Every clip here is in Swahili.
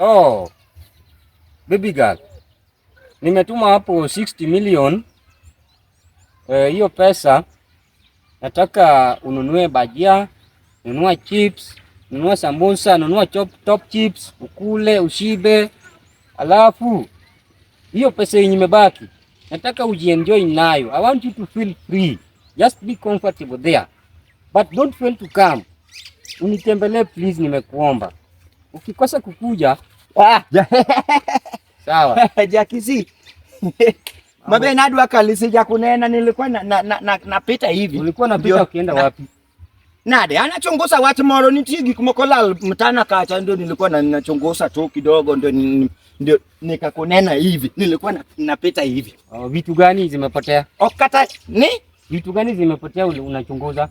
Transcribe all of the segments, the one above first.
Oh, baby girl, nimetuma hapo 60 million. Hiyo pesa nataka ununue bajia, nunua chips, nunua sambusa, nunua chop, top chips, ukule ushibe. Alafu hiyo pesa yenye imebaki nataka ujienjoy nayo. I want you to feel free, just be comfortable there, but don't fail to come. Unitembelee please, nimekuomba. Ukikosa kukuja Ah, sawa. Jakisi. Mabe nadwa kalisi kunena nilikuwa na, na, na, na, napita hivi. Ulikuwa unapita Ndio. ukienda wapi? Nade anachunguza watu moro nitie gik moko lal mtana kacha ndio nilikuwa na nachunguza tu kidogo ndio ndio nikakunena hivi. Nilikuwa na, napita hivi. Oh, vitu gani zimepotea? Okata ni Vitu gani zimepotea unachunguza?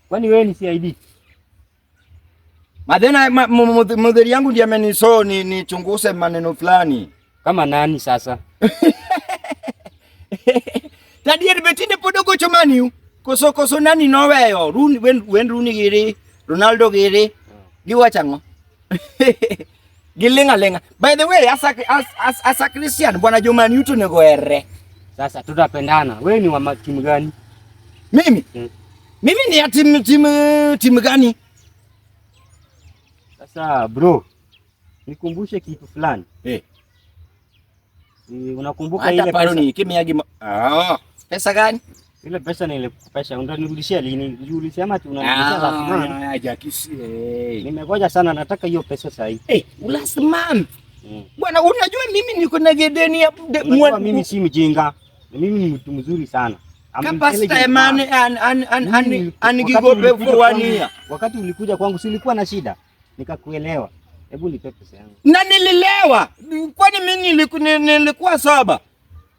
Kwani wewe ni CID? Madhena mudheri yangu ndiye ameniso ni nichunguze maneno fulani. Kama nani sasa? Tadier betinde pod ogocho Man U. Koso koso nani noweyo Rooney wen Rooney giri Ronaldo giri giwacho ang'o? Giling' aling'a. By the way, as a Christian, bwana, jo Man U to onego herre. Sasa tutapendana. Wewe ni wa timu gani? Mimi? Mm. Mimi ni ya timu gani? Sasa bro, nikumbushe kitu fulani. Eh. Unakumbuka Hata ile paro pesa? ni kimia gima. Ah, pesa gani? Ile pesa nilikukopesha, unanirudishia lini? Juu ulisema ati unanirudishia last month. Ah, Jakisi. Eh. Nimengoja sana, nataka hiyo pesa sasa hivi. Eh, last month. Bwana, unajua mimi niko na gedeni ya Unajua mimi si mjinga. Mimi ni mtu mzuri sana. I'm Ka pastor intelligent man. man an Mimi an wakati gigope ulikuja for one kwangu- year. Wakati ulikuja kwangu si ulikuwa na shida, nikakuelewa. Hebu nipe pesa yangu. Na nililewa. Kwani mimi nilikuwa sober?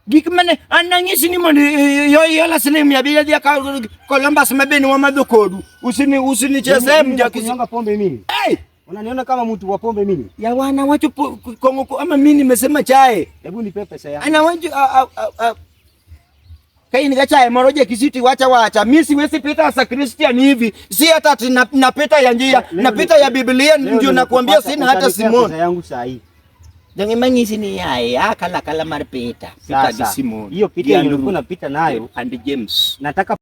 Gik mane an nang'isi ni mondo yola siling 500 dhi akaw Columbus mabeni wamadho kodu. Usinichezee Mimi mjakisi. nakunywanga pombe mimi? Hey! Unaniona kama mtu wa pombe mimi? Ya wana wacho kongo ama mimi nimesema chai. Hebu nipe pesa yangu. Ana wacho a Kai ni chai moro je kisiti wacha wacha. Mimi siwezi pita as a Christian hivi. Si hata ati napita ya njia, napita ya Biblia Leo ndio nakuambia nimekupata, sina hata utanipea Simon. pesa yangu saa hii. Jonge mang'isi ni yaya kala kala mar Peter. Peter gi Sasa Simon. hiyo Peter Gi yenye Andrew ulikuwa unapita nayo and James. nataka